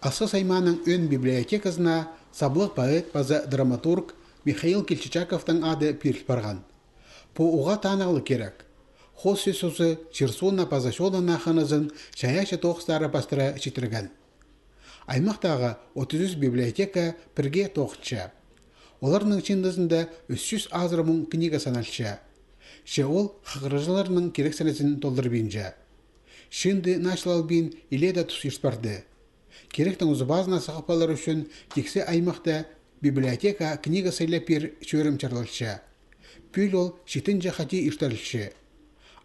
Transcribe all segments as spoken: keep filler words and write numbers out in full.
Хасхас аймааның ӧӧн библиотеказына саблығ поэт паза драматург Михаил Кильчичаковтың ады пиріл парған. Пу уғаа танығлығ кирек. Хоос сӧс узы чир-сууна паза чонына хынызын чайаачы тоғыстары пастыра читірген. Аймахтағы отыс ӱс библиотека пірге тоғынча. Оларның чыындызында ӱс чӱс азыра муң книга саналча. Че ол хығырығҷыларның кирексінізін толдырбинча. Чыынды начылалбин илееде тус ирт парды. Киректің узубазына сығып алар ӱчӱн тиксі аймахта библиотека книга сыйлап пир чӧрім чарлалча. Пӱӱл ол читінҷі хати иртірілче.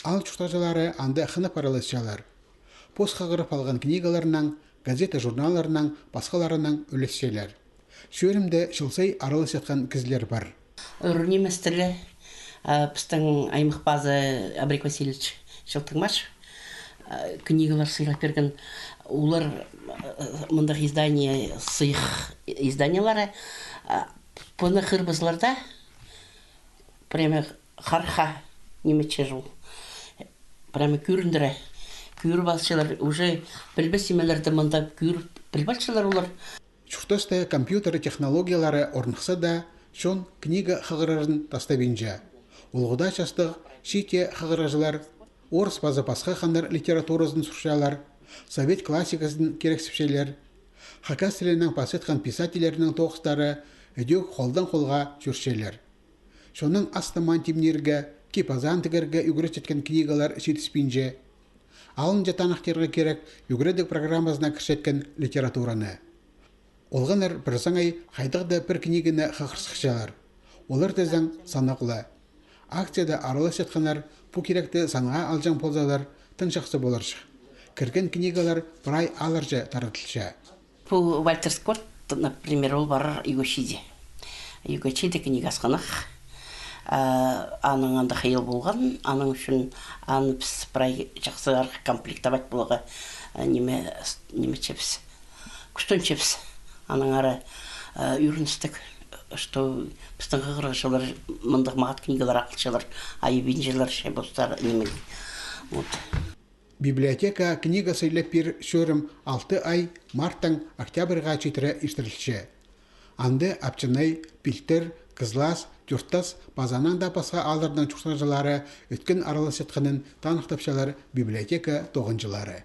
Аал чуртағҷылары анда хынып араласчалар. Пос хығырып алған книгаларнаң, газета-журналларнаң, пасхаларынаң ӱлесчелер. Чӧрімде чыл сай араласчатхан кізілер пар. Ӱр нимес тілі, а, пістің аймах пазы Абрек Васильевич Челтыгмашев, а, книгалар сыйлап пирген. Олар, а, мындағ издание, сыйых изданиелері, а, пыны хырбызларда, прямо харха ниме чир ол. Прямо кӧріндіре. Кӧріп алчалар, уже пілбес нимелерді мында кӧріп піліп алчалар олар. Чуртаста компьютер технологиялары орныхса даа, чон книга хығырарын тастабинча. Улуғ даа частығ чиитте хығырығҷылар орыс паза пасха ханнар литературазын сурчалар, совет классиказын кирексіпчелер, хакас тілінең пасчатхан писательлернің тоғыстары ідӧк холдаң холға чӧрчелер. Чонның ас-тамаан тимнирге, кип-азаан тігерге ӱгретчеткен книгалар читіспинче. Алынҷа таныхтирға кирек ӱгредіг программазына кірчеткен литератураны. Олғаннар пір саңай хайдағ-да пір книганы хығырсыхчалар. Олар тізең санағлы. Акцияда араласчатханнар пу киректі санға алҷаң ползалар, тың чахсы поларҷых. Кірген книгалар прай аалларҷа таратылча. Пу Вальтер Скотт, например, ол парар Ӱгӧчиде. Ӱгӧчиде книга асхынах. А, аның анда хыйал полған, аның ӱчӱн аны піс прай чахсырах комплектовать поларға, а, ниме, с-, ниме чебіс, кӱстенчебіс. Аннаңар, а, ӧріністіг, что пістің хығырығҷылар мындағ мағат книгалар ағылчалар, айыбинчалар, че постар ниме. Вот. Библиотека книга сыйлап пир чӧрім алты ай, марттаң октябрьға читіре иртірілче. Анда Апчынай, Пилтір, Кызлас, Тӧртас паза анаң даа пасха аалларның чуртағҷылары ӧткін араласчатханын таныхтапчалар библиотека тоғынҷылары.